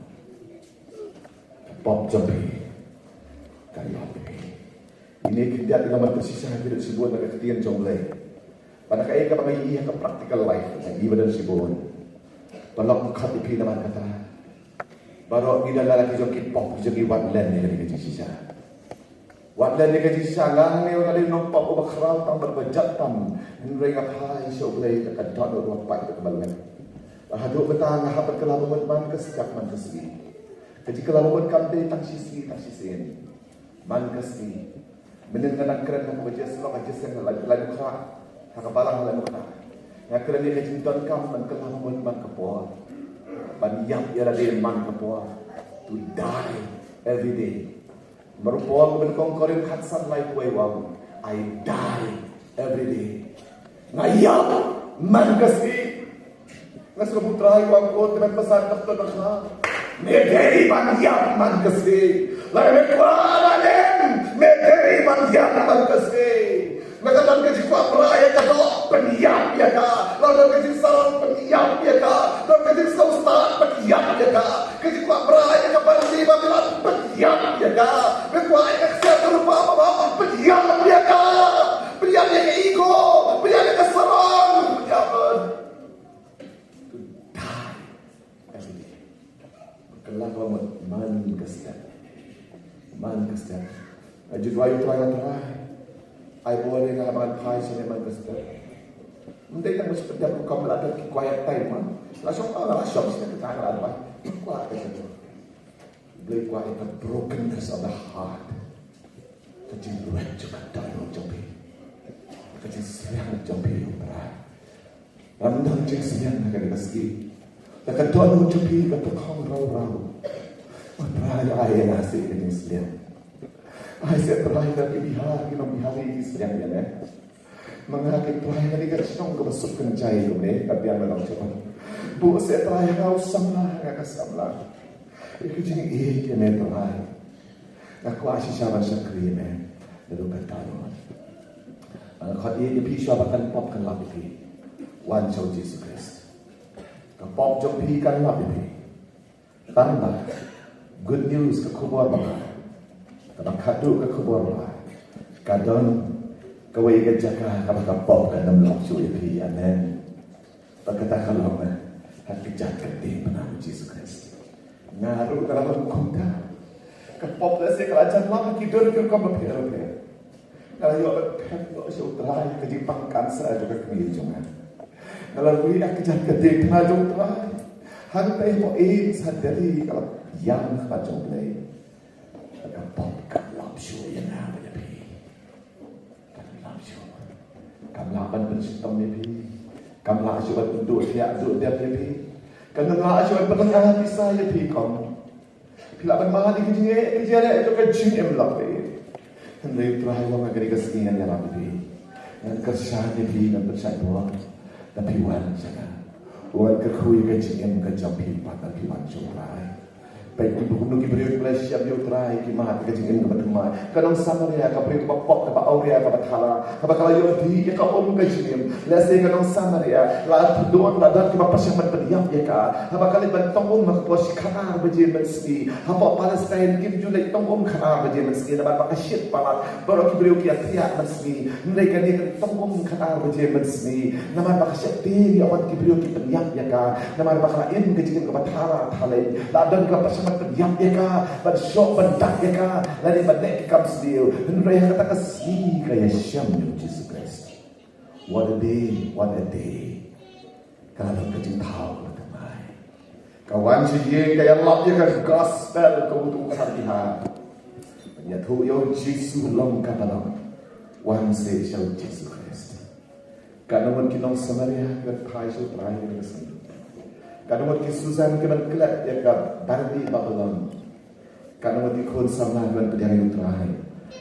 Ka pop jong phi ka ïap ïa phi. Ine i khyndiat i la mynta shisha ki don shibun na ka ktien jong U Blei. Bad na kaei kaba nga ïohi ha ka practical life, nga ïohi ba don shibun. Paralok, khot ïa phi namar kata. Baroh ngi don la ki jong ki pop, ki jong ki wat len ïa kane ka jingshisha. Wat la dei ka jingshisha nga ne nga dei u nongpop uba khraw tang bad uba jot tam, hynrei nga phai sha U Blei da ka dohnud uba pait bad uba lwet. Bad haduh mynta nga hap ban kylla ba mut man ka step man ka sngi. Ka jingkylla ba mut kam dei tang shisngi tang shisien. Man ka sngi. Mynhynnin nga dang kren ha kaba jia shlok ha jia seng ha Laitumkhrah, ha ka balang ha Laitumkhrah. Nga kren ïa ka jingdonkam ban kylla ba mut man ka por. Ban ïap ïa lade man ka por. To die every day. Namar u Paul ha ka Korinth khatsan lai wei u ong, "I die every day." Nga ïap man ka sngi. Nga sngewbha U Trai u ong ko te ban pasan doktor na kha. Me dei ban ïap man ka sngi. Lada me kwah ban im, me dei ban ïap man ka sngi. Me ka don ka jingkwah bra ïa ka doh, pynïap ïa ka. Lada don ka jingsarong, pynïap ïa ka. Don ka jingsngewstad, pynïap ïa ka. Ka jingkwah bra ïa ka Babilon, pynïap ïa ka. Me kwah ïa ka ksiar ka rupa, pynïap ïa ka. Pynïap ïa ka ego, pynïap ïa ka sarong, pynïap. To die every day. Kylla ba mut man ka step. Man ka step. Nga ju duwai ïa U Trai, Trai, ai bor ïa nga ba ngan phai shane man ka step. Ym dei tang ba shu pyndep rukom, la don ki quiet time, man. La shong, la shong shane ka tang la duwai. Kwah ka shane. Blei kwah ïa ka brokenness of the heart. Ka jingruwet jong ka dohnud jong phi. Ka jingsliang jong phi, U Trai. Ram dang jingsliang na ka dei ka sngi. Da ka dohnud jong phi ka pyrkhong raw raw. U Trai, ai ïa nga seh ka jingsliang. Ai seh, Trai, da ki Bihar, ki nong Bihar ki sliang ïa nga. Ma nga, ki Trai, nga dei ka shnong kaba suk kynjai kumne, ka biang na nong jong. Buh seh, Trai, nga u samla, nga ka samla. Ïa ka jingïeit ïa me, Trai. Nga kwah shisha ban shakri ïa me. Naduh kata ruh, nga khot ïa phi shuwa ba kan pop kan lap ïa phi. Wan sha U Jisu Khrist. Ka pop jong phi kan lap ïa phi. Tang ba good news, ka khubor ba bha, kaba khadduh ka khubor ba bha, ka don kawei ka jaka kaba ka pop kan ym lap shuh ïa phi. Amen. Bad kata ka long ha ka kjat ka diengphna U Jisu Khrist. Nga ruh nga la long kumta. Ka pop lehse ka la jan lap ha ki dur ki rukom bapher bapher. Nga la ïoh ban phet noh sha U Trai ha ka jingpang cancer jong ka kmie jong nga. Nga la rui ha ka kjat ka diengphna jong U Trai. Hangtei hapoh AIIMS ha Delhi ka la ïam ha khmat jong U Blei. Ka pop kam lap shuh ïa nga bad ïa phi. Kam lap shuh. Kam lah ban pynshitom ïa phi. Kam lah shuh ban pynduh thiah duh dep ïa phi. Kam lah shuh ban pynlong pisa ïa phi, kong. Phi lah ban mad ïa ka jingeh, ka jingeh jong ka jingim lok. Hynrei U Trai u ong ha kane ka sngi ngan ïarap ïa phi. Ngan kyrshan ïa phi, ngan pynshait bor. Lada phi wan sha nga, u wan kyrkhu ïa ka jingim ka jong phi pat lada phi wan sha U Trai. Peit kumno ki briew ki la shem ïa U Trai, ki mad ïa ka jingim kaba thymmai. Ka nong Samaria, ka briew kaba pop, kaba awria, kaba thala, kaba ka la ïoh dih ïa ka um ka jingim. Lehse ka nong Samaria la don, la don kiba pyrshang ban pynïap ïa ka. Haba ka leit ban tong um ha ka por shi khatar baje mynsngi hapoh Palestine, kim ju leit tong um khatar baje mynsngi namar ba ka shit palat, baroh ki briew ki ïathiah mynsngi. Hynrei kane ka tong um khatar baje mynsngi namar ba ka sheptieng ïa wat ki briew ki pynïap ïa ka, namar ba ka la im ka jingim kaba thala thalei. La don kiba pyrshang ban pynïap ïa ka, ban shoh ban dak ïa ka, lane ban leh ki kam sniew. Hynrei ha kata ka sngi ka ïashem ïa U Jisu Khrist. What a day, what a day. Ka la long ka jingthaw kaba thymmai. Ka wan sha ïing, ka ïalap ïa ka gospel, ka utu ka har biha. Ïathuh ïa U Jisu long kaba long. Wan seh sha U Jisu Khrist. Katno ngut ki nong Samaria kiban phai sha U Trai ha kane ka sngi. Katno ngut ki Susan kiban klet ïa ka barndi Babilon. Katno ngut ki khun samla kiban pdiang ïa U Trai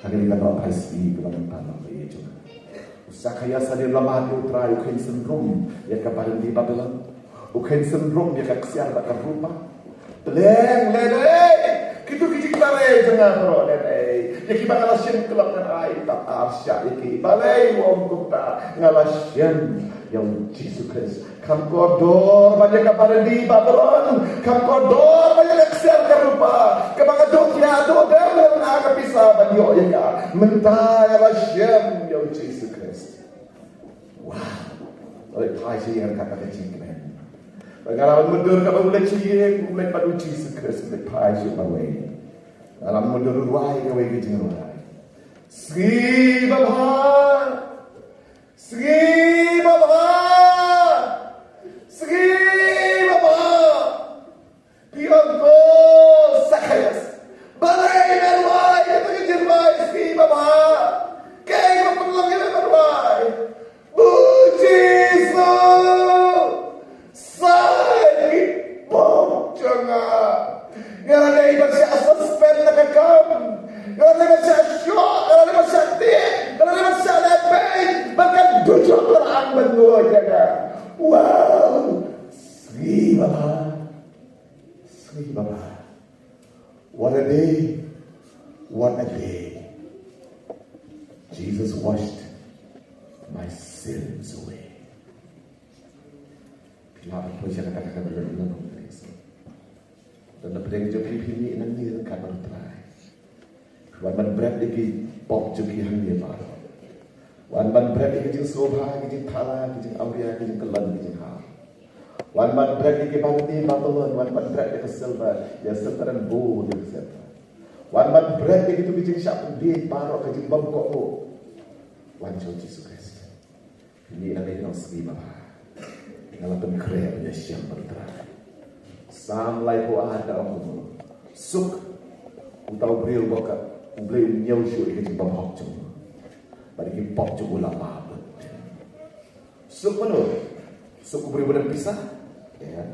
ha kane ka noh phai sngi kaba mynta long ka ïa jong. U Sakhaios hadien la mad ïa U Trai u kheiñ synrum ïa ka barndi Babilon. U kheiñ synrum ïa ka ksiar bad ka rupa. Pleng lehnohei, kito ki jingtyrwa jong nga baroh lehnohei. Ïa kiba nga la shim klop ngan ai tang ar shah ïa ki. Balei u ong kumta? Nga la shim ïa U Jisu Khrist. Kham kordor ban ïa ka barndi Babilon. Kham kordor ban ïa ka ksiar ka rupa. Kaba nga duh thiah duh dem lem na ka pisa ban ïoh ïa ka. Mynta nga la shim ïa U Jisu Khrist. Wow. Nga leit phai sha ïing ryngkat bad ka jingkmen. Bad nga la mutdur katba u leit sha ïing, u leit bad U Jisu Khrist, u leit phai sha marwei. Nga la mutdur u rwai kawei ka jingrwai. Sngi babha. Sngi babha. Sngi babha. Phi ong ko Sakhaios, balei me rwai kata ka jingrwai sngi babha? Kaei ba pynlong ïa me ban rwai? U Jisu, sait ki pop jong nga. Nga la dei ban shah suspend na ka kam. Nga la dei ban shah shoh. Nga la dei ban shah tieng. Nga la dei ban shah leh beiñ. Ba kan dujok la ang ban ngoi ïa nga. Wow. Sngi babha. Sngi babha. What a day. What a day. Jesus washed my sins away. Phi lah ban poi sha kata ka kynhun. Don na pdeng jong phi, phi mih nangne ryngkat bad U Trai. Wan ban bret ïa ki pop jong phi hangne baroh. Wan ban bret ïa ki jingsngewbha, ki jingthala, ki jingawria, ki jingkyllon, ki jinghaw. Wan ban bret ïa ki bangti Babilon, wan ban bret ïa ka silver, ïa silver and gold, ïa ka silver. Wan ban bret ïa kito ki jingshah pynbiej baroh, ka jingbymkohnguh. Wan sha U Jisu Khrist. Phi mih nangne, phi ong sngi babha. Nga la pynkhreh ban ïashem bad U Trai. Salm laiphew ar ka ong kumno? Suk uta u briew ba ka, U Blei u ñiew shuh ïa ka jingbymhok jong u. Bad ïa ki pop jong u la map. Suk mano? Suk u briew ba don pisa? Ïa.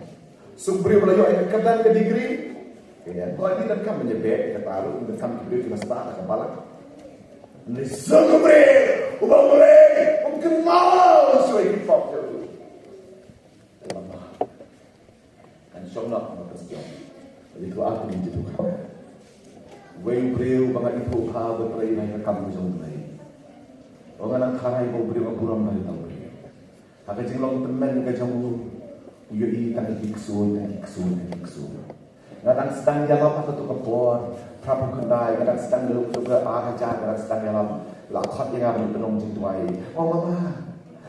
Suk u briew ba la ïoh ïa ka kyrdan, ka degree? Ïa. Ba ngi donkam ban ïabeh ïa kata ruh, ngi donkam ki briew ki masta ha ka balang. Ngi suk u briew uba U Blei um kynmaw shuh ïa ki pop jong u. Kan shong noh ha ka shnong. Ïa, to ar, to ngi ju duh. Wei u briew ba nga ithuh bha, ba trei ïa ka kam ka jong U Blei. Ong, nga nang tharai ba u briew nga burom na ïa uta u briew. Ha ka jinglong tymmen ka jong u, u ïohi tang ki ksuid, tang ki ksuid, tang ki ksuid. Nga dang sdang ïalap ha kato ka por, phra phew khyndai, nga dang sdang lut kato ka ar hajar, nga dang sdang ïalap. La khot ïa nga ban pynlong jingduwai. Ong, mama,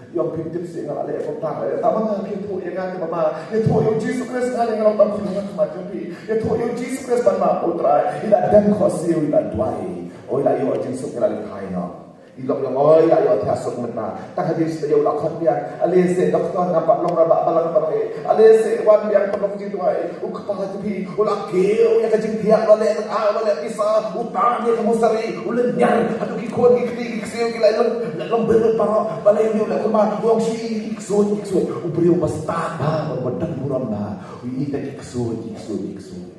ïoh phim tip shuh nga la leh kumta. Tangba nga, phi ïathuh ïa nga te mama, ïathuh ïa U Jisu Khrist, nga leh, nga long tang khun ha khmat jong phi. Ïathuh ïa U Jisu Khrist ban map, ko Trai. I la dem khohsiew, i la duwai. O, i la ïoh jingsuk, i la leit phai noh. I long, i long, o, i la ïoh thiah suk mynta. Tang hadien shi taïew u la khot biang. Ale seh doktor, ngam pat long rangbah balang baroh eh. Ale seh wan biang pynlong jingduwai. U kpa jong phi u la kiew ïa ka jingthiah, u la leh tang, u la leh pisa, u tan ïa ka mosari, u lynñiar haduh ki khun, ki kti, ki ksiew ki la long, long byrngem baroh. Balei u leh kumba? U ong shi ki ksuid, ki ksuid. U briew ba stad bha, ba don burom bha, u ïohi da ki ksuid, ki ksuid, ki ksuid.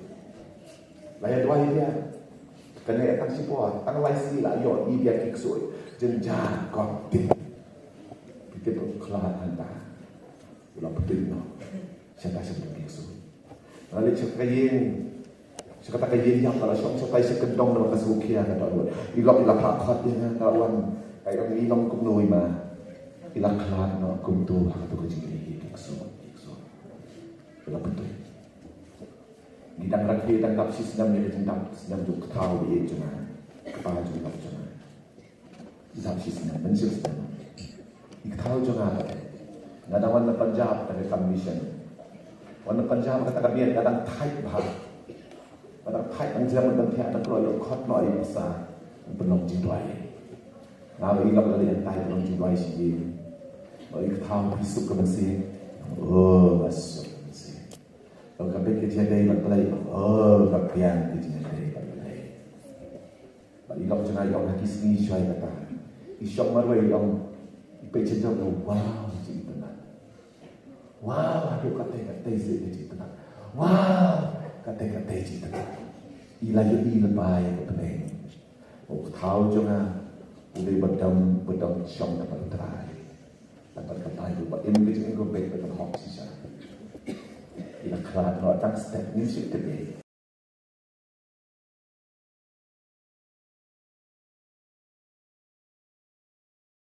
La ïa duwai ïa. Kane tang shipor, tang lai sngi la ïoh ïa ki ksuid. Jynjar kot tip. Ki tip u khlad hangta. U la pynduh noh. Shata sha ki ksuid. Nga leit sha ka ïing. Sha kata ka ïing ïap, ka la shong shatai sha kyndong namar ka sngewkhia ka dang wan. I lok i la phah khot ïa nga, ka wan. Ka ïong, i long kumno i ma? I la khlad noh kumto ha kato ka jingïeit ki ksuid, ki ksuid. Ka la pynduh. Ngi dang rakhe, dang dap shi snem ïa ka jingdap snem jong u kthaw ba ïeit jong nga. Kpa jong u lok jong nga. Dap shi snem, mynshwa snem. I kthaw jong nga, nga dang wan na Punjab, na ka kam mission. Wan na Punjab, kata ka miet nga dang thait bha. Nga dang thait, dang jam, dang thiah, dang kloi, ïoh khot noh ïa pisa. Pynlong jingduwai. Nga ba i lok la leit thait pynlong jingduwai shi ïing. Ba i kthaw phi suk ka mynsiem. Oh, nga suk ka mynsiem. Ba ka peit ka jingïadei bad Blei. Oh, ka biang ka jingïadei bad Blei. Bad i lok jong nga i ong ha ki sngi shuwa kata, i shong marwei, i ong, i peit sha jrong, i ong, wow, ka jingitynnat. Wow, haduh katei katei seh ka jingitynnat. Wow, katei katei jingitynnat. I la ïohi lypa ïa ka bneng. U kthaw jong nga u dei ba dang, ba dang shong da bad U Trai. Da bad ka Baibl ba im ka jingim kaba beit, ba dang hok shisha. I la khlad noh tang step, ngin shu tip ïa i.